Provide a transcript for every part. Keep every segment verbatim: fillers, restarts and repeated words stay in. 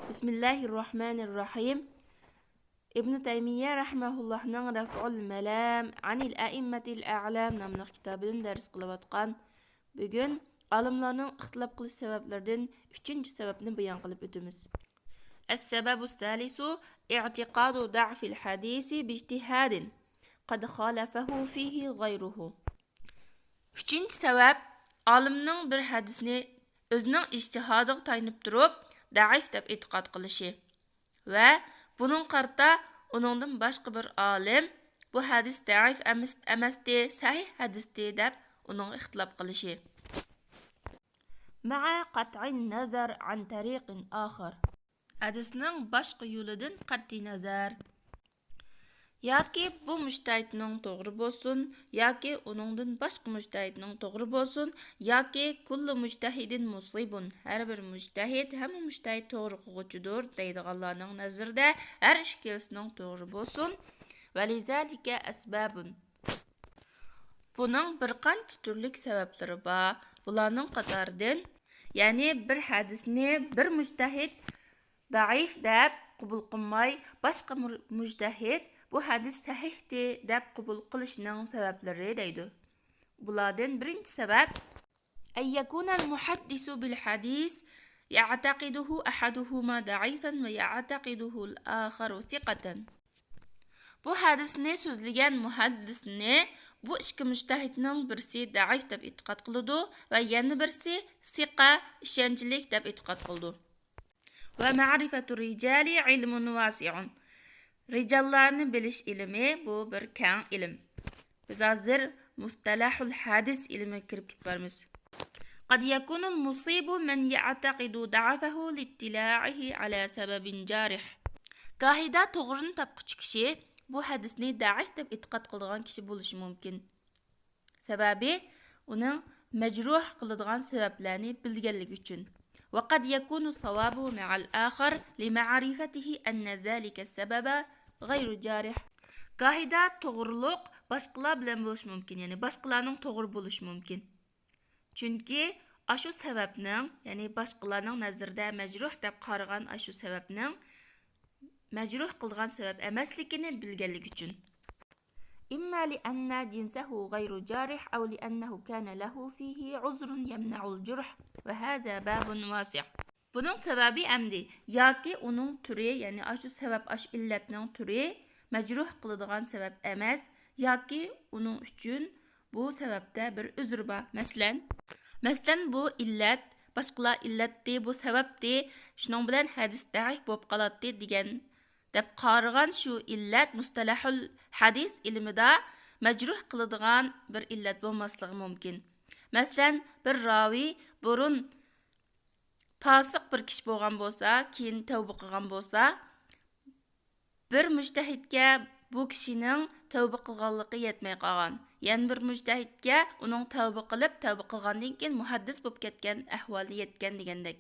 بىسمىللاھىررەھمانىررەھىم. ئىبنۇ تەيمىيە رەھمەھۇللاھنىڭ رەفئۇل مەلام ئەنىل ئەئىممەتىل ئەئلام ناملىق كىتابىدىن دەرس قىلىۋاتقان. بۈگۈن ئالىملارنىڭ ئىختىلاپ قىلىش سەۋەبلىرىدىن ئۈچىنچى سەۋەبنى بايان قىلىپ ئۆتىمىز. السبب الثالث اعتقاد ضعف الحديث باجتهاد قد خالفه فيه غيره. ئۈچىنچى سەۋەب، ئالىمنىڭ بىر ھەدىسنى ئۆزىنىڭ ئىجتىھادىغا تايىنىپ تۇرۇپ، دەئىف دەپ ئېتىقاد قىلىشى ۋە بۇنىڭغا قارىتا ئۇنىڭدىن باشقا بىر ئالىم بۇ ھەدىس دەئىف ئەمەس، ئەمەستى، سەھىھ ھەدىستى دەپ ئۇنىڭغا ئىختىلاپ قىلىشى. مع قطع النظر عن طريق آخر. ھەدىسنىڭ باشقا يولىدىن قەتئىينەزەر. ياكى بۇ مۇجتەھىدنىڭ توغرا بولسۇن، ياكى ئۇنىڭدىن باشقا مۇجتەھىدنىڭ توغرا بولسۇن، ياكى كل مجتهد مصيب، ھەر بىر مۇجتەھىد، ھەممە مۇجتەھىد توغرا قىلغۇچىدۇر دەيدىغانلارنىڭ نەزىرىدە ھەر ئىككىلىسىنىڭ توغرا بولسۇن. ولذلك أسباب. بۇنىڭ بىر قانچە تۈرلۈك سەۋەبلىرى بار. بۇلارنىڭ قاتارىدىن، يەنى بىر ھەدىسنى بىر مۇجتەھىد دەئىف دەپ قوبۇل قىلماي، باشقا مۇر-، مۇجتەھىد بۇ ھەدىس سەھىھتى دەپ قوبۇل قىلىشنىڭ سەۋەبلىرى دەيدۇ. بۇلاردىن بىرىنچى سەۋەب، أن يكون المحدث بالحديث يعتقده أحدهما ضعيفا ويعتقده الآخر ثقة. بۇ ھەدىسنى سۆزلىگەن مۇھەددىسنى بۇ ئىككى مۇجتەھىدنىڭ بىرسى دەئىف دەپ ئېتىقاد قىلىدۇ ۋە يەنە بىرسى سىقە، ئىشەنچلىك دەپ ئېتىقاد قىلىدۇ. ومعرفة الرجال علم واسع. رىجاللارنى بىلىش ئىلمى بۇ بىر كەڭ ئىلىم. بىز ھازىر مۇستەلەھۇل ھەدىس ئىلمىگە كىرىپ كېتىپ بارىمىز. قد يكون المصيب من يعتقد ضعفه لاطلاعه على سبب جارح. گاھىدا توغرىنى تاپقۇچى كىشى بۇ ھەدىسنى دەئىف دەپ ئېتىقاد قىلىدىغان كىشى بولۇشى مۇمكىن. سەۋەبى، ئۇنىڭ مەجرۇھ قىلىدىغان سەۋەبلەرنى بىلگەنلىكى ئۈچۈن. وقد يكون الصواب مع الآخر لمعرفته أن ذلك السبب غير جارح. گاھىدا توغرىلىق باشقىلار بىلەن بولۇشى مۇمكىن، يەنى باشقىلارنىڭ توغرا بولۇشى مۇمكىن. چۈنكى ئاشۇ سەۋەبنىڭ، يەنى باشقىلارنىڭ نەزىرىدە مەجرۇھ دەپ قارىغان ئاشۇ سەۋەبنىڭ مەجرۇھ قىلىدىغان سەۋەب ئەمەسلىكىنى بىلگەنلىكى ئۈچۈن. إما لأن جنسه غير جارح أو لأنه كان له فيه عذر يمنع الجرح، وهذا باب واسع. بۇنىڭ سەۋەبى ئەمدى ياكى ئۇنىڭ تۈرى، يەنى ئاشۇ سەۋەب، ئاشۇ ئىللەتنىڭ تۈرى مەجرۇھ قىلىدىغان سەۋەب ئەمەس، ياكى ئۇنىڭ ئۈچۈن بۇ سەۋەبتە بىر ئۆزرى بار. مەسىلەن، مەسىلەن، بۇ ئىللەت، باشقىلار ئىللەتتى، بۇ سەۋەبتى، شۇنىڭ بىلەن ھەدىس دەئىف بولۇپ قالاتتى دېگەن دەپ قارىغان شۇ ئىللەت مۇستەلەھۇل ھەدىس ئىلمىدا مەجرۇھ قىلىدىغان بىر ئىللەت بولماسلىقى مۇمكىن. مەسىلەن، بىر راۋى بۇرۇن پاسىق بىر كىشى بولغان بولسا، كېيىن تەۋبە قىلغان بولسا، بىر مۇجتەھىدكە بۇ كىشىنىڭ تەۋبە قىلغانلىقى يەتمەي قالغان، يەنە بىر مۇجتەھىدكە ئۇنىڭ تەۋبە قىلىپ، تەۋبە قىلغاندىن كېيىن مۇھەددىس بولۇپ كەتكەن ئەھۋالى يەتكەن دېگەندەك.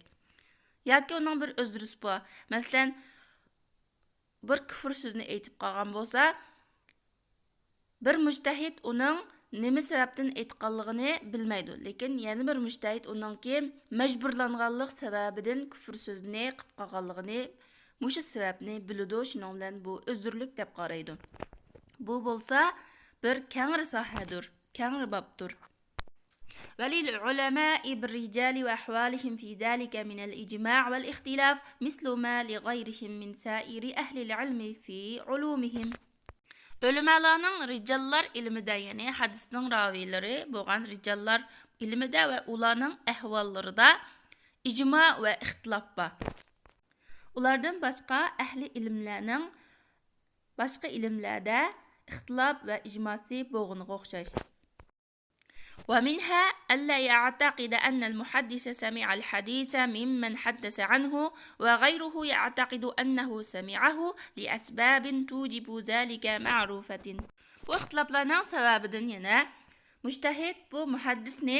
ياكى ئۇنىڭ بىر ئۆزرىسى بار. مەسىلەن، بىر كۇفر سۆزنى ئېيتىپ قالغان بولسا، بىر مۇجتەھىد ئۇنىڭ نېمە سەۋەبتىن ئېيتقانلىقىنى بىلمەيدۇ، لېكىن يەنە بىر مۇجتەھىد ئۇنىڭكى مەجبۇرلانغانلىق سەۋەبىدىن كۇفر سۆزىنى قىلىپ قالغانلىقىنى، مۇشۇ سەۋەبنى بىلىدۇ، شۇنىڭ بىلەن بۇ ئۆزرىلىك دەپ قارايدۇ. بۇ بولسا بىر كەڭرى ساھەدۇر، كەڭرى بابتۇر. وللعلماء بالرجال وأحوالهم في ذلك من الإجماع والاختلاف مثل ما لغيرهم من سائر أهل العلم في علومهم. ئۆلىمالارنىڭ رىجاللار ئىلمىدە، يەنى ھەدىسنىڭ راۋىلىرى بولغان رىجاللار ئىلمىدە ۋە ئۇلارنىڭ ئەھۋاللىرىدا ئىجما ۋە ئىختىلاپ بار. ئۇلاردىن باشقا ئەھلى ئىلىملەرنىڭ باشقا ئىلىملەردە ئىختىلاپ ۋە ئىجماسى بولغىنىغا ئوخشاش. ومنها ألا يعتقد أن المحدث سمع الحديث ممن حدث عنه وغيره يعتقد أنه سمعه لأسباب توجب ذلك معروفة. بۇ ئىختىلاپلارنىڭ سەۋەبىدىن يەنە مۇجتەھىد بۇ مۇھەددىسنى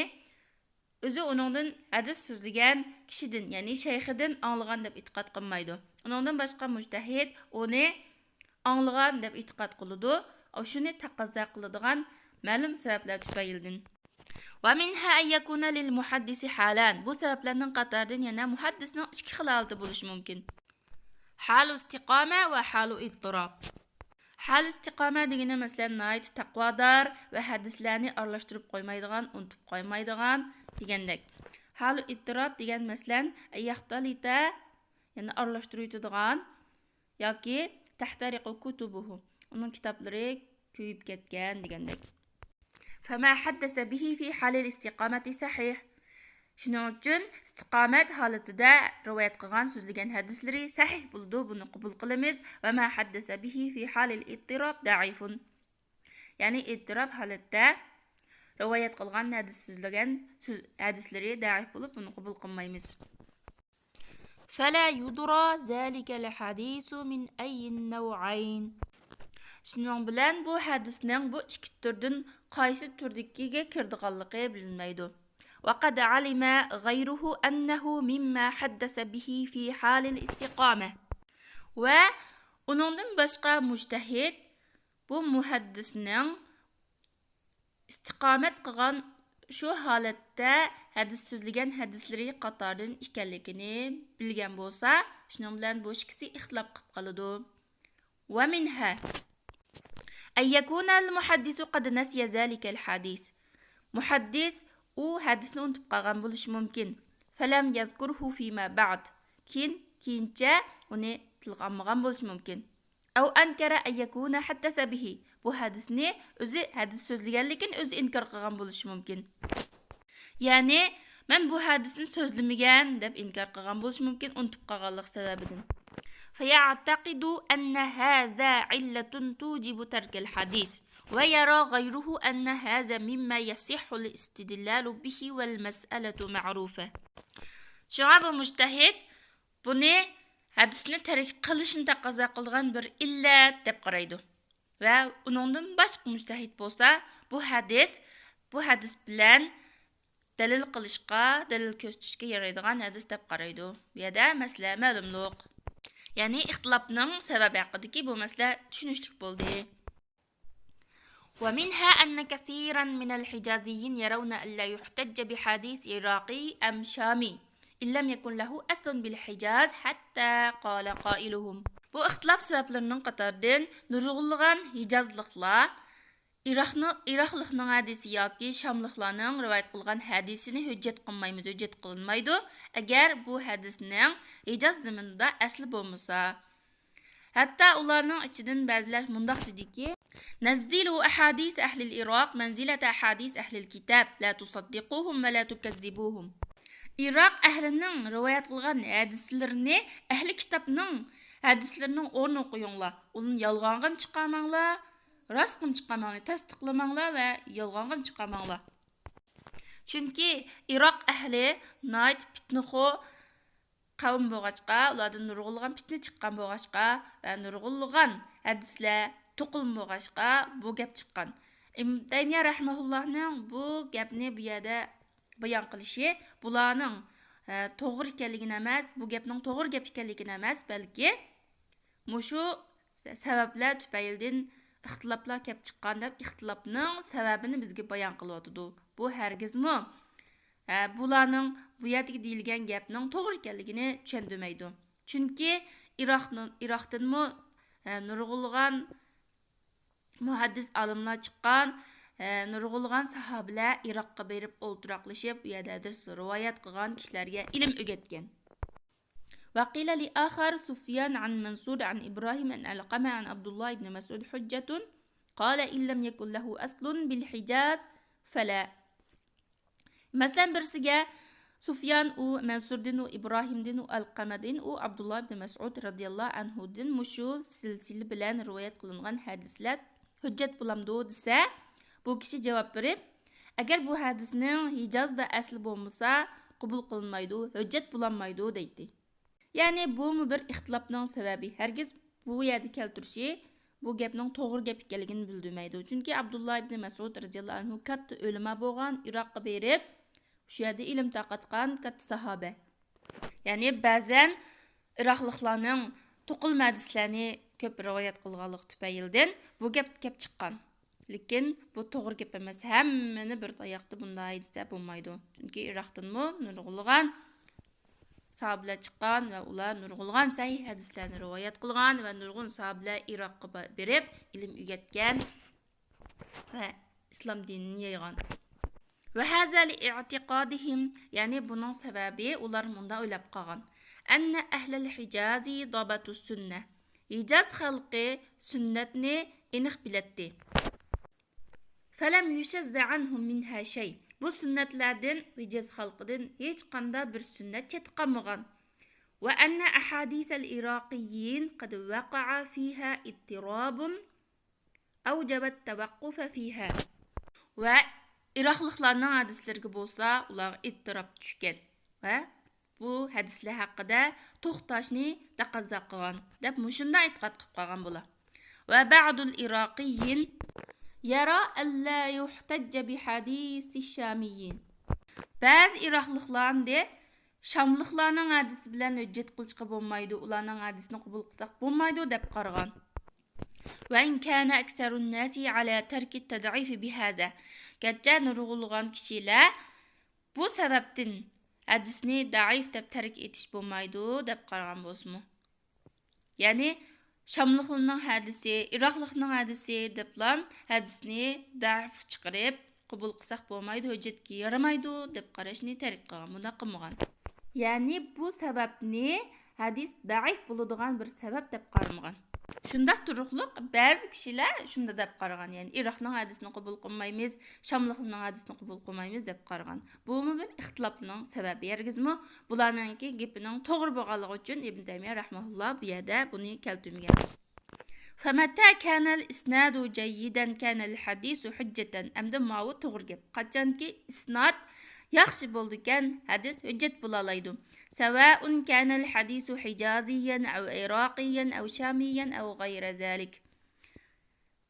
ئۆزى ئۇنىڭدىن ھەدىس سۆزلىگەن كىشىدىن، يەنى شەيخىدىن ئاڭلىغان دەپ ئېتىقاد قىلمايدۇ. ئۇنىڭدىن باشقا مۇجتەھىد ئۇنى ئاڭلىغان دەپ ئېتىقاد قىلىدۇ. ئۇ شۇنى تەقەززا قىلىدىغان مەلۇم سەۋەبلەر تۈپەيلىدىن. ومنها أن يكون للمحدث حالان. بۇ سەۋەبلەرنىڭ قاتارىدىن يەنە مۇھەددىسنىڭ ئىككى خىل ھالىتى بولۇشى مۇمكىن. حال استقامة وحال اضطراب. ھال ئىستىقامە دېگىنى، مەسىلەن، ناھايىتى تەقۋادار ۋە ھەدىسلەرنى ئارىلاشتۇرۇپ قويمايدىغان، ئۇنتۇپ قويمايدىغان دېگەندەك. ھال ئىتتىراب دېگەن، مەسىلەن، يەختەلىتە، يەنى ئارىلاشتۇرۇۋېتىدىغان ياكى تەھتەرىقۇ كۇتۇبۇھۇ، ئۇنىڭ كىتابلىرى كۆيۈپ كەتكەن دېگەندەك. فما حدث به في حال الاستقامة صحيح. شۇنىڭ ئۈچۈن ئىستىقامەت ھالىتىدە رىۋايەت قىلغان، سۆزلىگەن ھەدىسلىرى سەھىھ بولىدۇ، بۇنى قوبۇل قىلىمىز. وما حدث به في حال الاضطراب ضعيف. يەنى ئىتتىراب ھالەتتە رىۋايەت قىلغان ھەدىس، سۆزلىگەن سۆز، ھەدىسلىرى دەئىف بولۇپ، بۇنى قوبۇل قىلمايمىز. فلا يدرى ذلك الحديث من أي النوعين. شۇنىڭ بىلەن بۇ ھەدىسنىڭ بۇ ئىككى تۈردىن قايسى تۈردىكىگە كىرىدىغانلىقى بىلىنمەيدۇ. وقد علم غيره أنه مما حدث به في حال الاستقامة. ۋە ئۇنىڭدىن باشقا مۇجتەھىد بۇ مۇھەددىسنىڭ ئىستىقامەت قىلغان شۇ ھالەتتە ھەدىس سۆزلىگەن ھەدىسلىرى قاتارىدىن ئىكەنلىكىنى بىلگەن بولسا، شۇنىڭ بىلەن بۇ ئىككىسى ئىختىلاپ قىلىپ قالىدۇ. ومنها أن يكون المحدث قد نسي ذلك الحديث. مۇھەددىس ئۇ ھەدىسنى ئۇنتۇپ قالغان بولۇشى مۇمكىن. فلم يذكره فيما بعد. كېيىن، كېيىنچە ئۇنى تىلغا ئالمىغان بولۇشى مۇمكىن. أو أنكر أن يكون حدث به. بۇ ھەدىسنى ئۆزى ھەدىس سۆزلىگەنلىكىنى ئۆزى ئىنكار قىلغان بولۇشى مۇمكىن. يەنى، مەن بۇ ھەدىسنى سۆزلىمىگەن دەپ ئىنكار قىلغان بولۇشى مۇمكىن، ئۇنتۇپ قالغانلىق سەۋەبىدىن. فيعتقد أن هذا علة توجب ترك الحديث، ويرى غيره أن هذا مما يصح الاستدلال به والمسألة معروفة. شۇڭا بۇ مۇجتەھىد بۇنى ھەدىسنى تەرك قىلىشنى تەقەززا قىلىدىغان بىر ئىللەت دەپ قارايدۇ. ۋە ئۇنىڭدىن باشقا مۇجتەھىد بولسا، بۇ ھەدىس، بۇ ھەدىس بىلەن دەلىل قىلىشقا، دەلىل كۆرسىتىشكە يارايدىغان ھەدىس دەپ قارايدۇ. بۇ يەردە مەسىلە مەلۇملۇق. يەنى ئىختىلاپنىڭ سەۋەبى ھەققىدىكى بۇ مەسىلە چۈشىنىشلىك بولدى. ومنها أن كثيرا من الحجازيين يرون أن لا يحتج بحديث عراقي أم شامي إن لم يكن له أصل بالحجاز حتى قال قائلهم. بۇ ئىختىلاپ سەۋەبلىرىنىڭ قاتارىدىن نۇرغۇنلىغان ھىجازلىقلار ئىراقنىڭ، ئىراقلىقنىڭ ھەدىسى ياكى شاملىقلارنىڭ رىۋايەت قىلغان ھەدىسىنى ھۆججەت قىلمايمىز، ھۆججەت قىلىنمايدۇ، ئەگەر بۇ ھەدىسنىڭ ھىجاز زېمىنىدا ئەسلى بولمىسا. ھەتتا ئۇلارنىڭ ئىچىدىن بەزىلەر مۇنداق دېدىكى، نزلوا أحاديث أهل العراق منزلة أحاديث أهل الكتاب، لا تصدقوهم ولا تكذبوهم. ئىراق ئەھلىنىڭ رىۋايەت قىلغان ھەدىسلىرىنى ئەھلى كىتابنىڭ ھەدىسلىرىنىڭ ئورنىغا قويۇڭلار. ئۇلارنى يالغانغىمۇ چىقارماڭلار، راستقىمۇ چىقارماڭلار، تەستىقلىماڭلار ۋە يالغانغىمۇ چىقارماڭلار. چۈنكى ئىراق ئەھلى ناھايىتى پىتنىخور قەۋم بولغاچقا، ئۇلاردىن نۇرغۇنلىغان پىتنە چىققان بولغاچقا ۋە نۇرغۇنلىغان ھەدىسلەر توقۇلما بولغاچقا، بۇ گەپ چىققان. ئىبن تەيمىيە رەھمەھۇللاھنىڭ بۇ گەپنى بۇ يەردە بايان قىلىشى بۇلارنىڭ، ئە، توغرا ئىكەنلىكىنى ئەمەس، بۇ گەپنىڭ توغرا گەپ ئىكەنلىكىنى ئەمەس، بەلكى مۇشۇ سەۋەبلەر تۈپەيلىدىن ئىختىلاپلار كەپ چىققان دەپ، ئىختىلاپنىڭ سەۋەبىنى بىزگە بايان قىلىۋاتىدۇ. بۇ ھەرگىزمۇ، ھە، بۇلارنىڭ بۇ يەردىكى دېيىلگەن گەپنىڭ توغرا ئىكەنلىكىنى چۈشەندۈرمەيدۇ. چۈنكى ئىراقنىڭ، ئىراقتىنمۇ، ھە، نۇرغۇنلىغان مۇھەددىس ئالىملار چىققان، ھە، نۇرغۇنلىغان ساھابىلەر ئىراققا بېرىپ ئولتۇراقلىشىپ، بۇ يەردە ھەدىس رىۋايەت قىلغان، كىشىلەرگە ئىلىم ئۆگەتكەن. وقيل لآخر سفيان عن منصور عن إبراهيم عن علقمة عن عبد الله بن مسعود حجة، قال إن لم يكن له أصل بالحجاز فلا. مەسىلەن، بىرسىگە سۇفيان ئۇ مەنسۇردىن ئۇ ئىبراھىمدىن ئۇ ئەلقەمەدىن ئۇ ئابدۇللا ئىبنى مەسئۇد رەزىياللاھۇ ئەنھۇدىن مۇشۇ سىلسىلە بىلەن رىۋايەت قىلىنغان ھەدىسلەر ھۆججەت بولامدۇ دېسە، بۇ كىشى جاۋاب بېرىپ، ئەگەر بۇ ھەدىسنىڭ ھىجازدا ئەسلى بولمىسا، قوبۇل قىلىنمايدۇ، ھۆججەت بولالمايدۇ دەيتتى. يەنى بۇمۇ بىر ئىختىلاپنىڭ سەۋەبى. ھەرگىز بۇ يەردە كەلتۈرۈشى بۇ گەپنىڭ توغرا گەپ ئىكەنلىكىنى بىلدۈرمەيدۇ. چۈنكى ئابدۇللا ئىبنى مەسئۇد رەزىياللاھۇ ئەنھۇ كاتتا ئۆلىما بولغان، ئىراققا بېرىپ، شۇ يەردە ئىلىم تارقاتقان كاتتا ساھابە. يەنى بەزەن ئىراقلىقلارنىڭ توقۇلما ھەدىسلەرنى كۆپ رىۋايەت قىلغانلىقى تۈپەيلىدىن بۇ گەپ كەپ چىققان. لېكىن بۇ توغرا گەپ ئەمەس. ھەممىنى بىر تاياقتا بۇنداق دېسە بولمايدۇ. چۈنكى ئىراقتىنمۇ نۇرغۇنلىغان ساھابىلەر چىققان ۋە ئۇلار نۇرغۇنلىغان سەھىھ ھەدىسلەرنى رىۋايەت قىلغان ۋە نۇرغۇن ساھابىلەر ئىراققا با-، بېرىپ ئىلىم ئۆگەتكەن ۋە ئىسلام دىنىنى يايغان. وهذا لاعتقادهم، يەنى بۇنىڭ سەۋەبى ئۇلار مۇنداق ئويلاپ قالغان، أن أهل الحجاز ضبطوا السنة، ھىجاز خەلقى سۈننەتنى ئېنىق بىلەتتى. فلم يشذ عنهم منها شيء، بۇ سۈننەتلەردىن، ھىجاز خەلقىدىن ھېچقانداق بىر سۈننەت چەتتە قالمىغان. وأن أحاديث العراقيين قد وقع فيها اضطراب أوجب التوقف فيها، ۋە ئىراقلىقلارنىڭ ھەدىسلىرىگە بولسا ئۇلارغا ئىتتىراپ چۈشكەن ۋە بۇ ھەدىسلەر ھەققىدە توختاشنى تەقەززا قىلغان، دەپ مۇشۇنداق ئېتىقاد قىلىپ قالغان بۇلار. وبعض العراقيين يرى ألا يحتج بحديث الشاميين، بەزى ئىراقلىقلار ئەمدى شاملىقلارنىڭ ھەدىسى بىلەن ھۆججەت قىلىشقا بولمايدۇ، ئۇلارنىڭ ھەدىسىنى قوبۇل قىلساق بولمايدۇ، دەپ قارىغان. وإن كان أكثر الناس على ترك التضعيف بهذا، گەرچە نۇرغۇنلىغان كىشىلەر بۇ سەۋەبتىن ھەدىسنى زەئىپ دەپ تەرك ئېتىش بولمايدۇ، دەپ قارىغان بولسىمۇ. يەنى شاملىقلارنىڭ ھەدىسى، ئىراقلىقنىڭ ھەدىسى دەپلا ھەدىسنى زەئىپكە چىقىرىپ، قوبۇل قىلساق بولمايدۇ، ھۆججەتكە يارىمايدۇ دەپ قاراشنى تەرك قىلغان، بۇنداق قىلمىغان. يەنى بۇ سەۋەبنى ھەدىس زەئىپ بولىدىغان بىر سەۋەب دەپ قارىمىغان. شۇنداق تۇرۇقلۇق بەزى كىشىلەر شۇنداق دەپ قارىغان، يەنى ئىراقنىڭ ھەدىسىنى قوبۇل قىلمايمىز، شاملىقلارنىڭ ھەدىسىنى قوبۇل قىلمايمىز دەپ قارىغان. بۇمۇ بىر ئىختىلاپنىڭ سەۋەبى. ھەرگىزمۇ بۇلارنىڭكى گېپىنىڭ توغرا بولغانلىقى ئۈچۈن ئىبن تەيمىيە رەھمەھۇللا بۇ يەردە بۇنى كەلتۈرمىگەن. فمتى كان الإسناد جيدا كان الحديث حجة. ئەمدى ماۋۇ توغرا گەپ. قاچانكى ئىسناد ياخشى بولىدىكەن، ھەدىس ھۆججەت بولالايدۇ. سواء كان الحديث حجازيا أو عراقيا أو شاميا أو غير ذلك.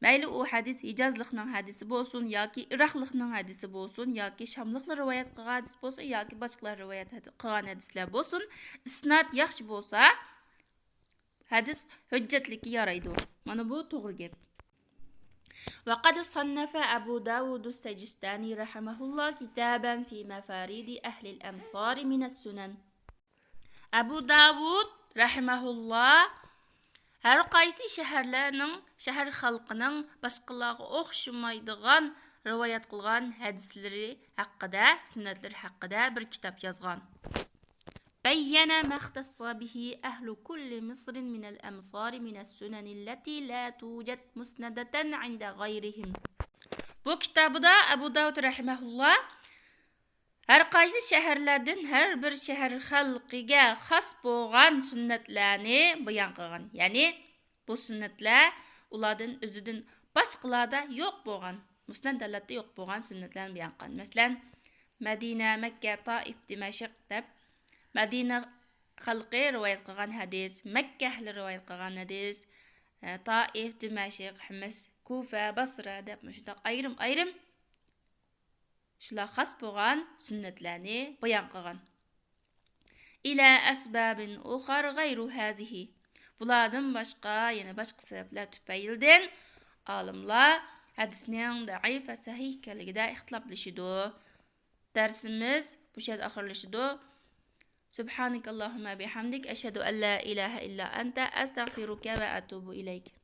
مەيلى ئۇ ھەدىس ھىجازلىقنىڭ ھەدىسى بولسۇن ياكى ئىراقلىقنىڭ ھەدىسى بولسۇن ياكى شاملىقلار رىۋايەت قىلغان ھەدىس بولسۇن ياكى باشقىلار رىۋايەت ھەد-، قىلغان ھەدىسلەر بولسۇن، ئىسناد ياخشى بولسا، ھەدىس ھۆججەتلىككە يارايدۇ. مانا بۇ توغرا گەپ. وقد صنف أبو داود السجستاني رحمه الله كتابا في مفاريد أهل الأمصار من السنن. ئەبۇ داۋۇد رەھىمەھۇللا ھەر قايسى شەھەرلەرنىڭ، شەھەر خەلقىنىڭ باشقىلارغا ئوخشىمايدىغان رىۋايەت قىلغان ھەدىسلىرى ھەققىدە، سۈننەتلىرى ھەققىدە بىر كىتاب يازغان. بين ما اختص به أهل كل مصر من الأمصار من السنن التي لا توجد مسندة عند غيرهم. بۇ كىتابىدا ئەبۇ داۋۇد رەھىمەھۇللا ھەر قايسى شەھەرلەردىن ھەر بىر شەھەر خەلقىگە خاس بولغان سۈننەتلەرنى بايان قىلغان. يەنى بۇ سۈننەتلەر ئۇلاردىن ئۆزىدىن باشقىلاردا يوق بولغان، مۇسنەد ھالەتتە يوق بولغان سۈننەتلەرنى بايان قىلغان. مەسىلەن، مەدىنە، مەككە، تائىف، دىمەشق دەپ مەدىنە خەلقى رىۋايەت قىلغان ھەدىس، مەككە ئەھلى رىۋايەت قىلغان ھەدىس، ئە، تائىف، دىمەشق، ھىمس، كۇفە، باسرا دەپ مۇشۇنداق ئايرىم-ئايرىم شۇلار خاس بولغان سۈننەتلەرنى بايان قىلغان. إلى أسباب أخر غير هذه. بۇلاردىن باشقا، يەنە باشقا سەۋەبلەر تۈپەيلىدىن ئالىملار ھەدىسنىڭ زەئىپ ۋە سەھىھ ئىكەنلىكىدە ئىختىلاپلىشىدۇ. دەرسىمىز بۇ يەردە ئاخىرلىشىدۇ. سبحانك اللهم بحمدك، أشهد أن لا إله إلا أنت، أستغفرك وأتوب إليك.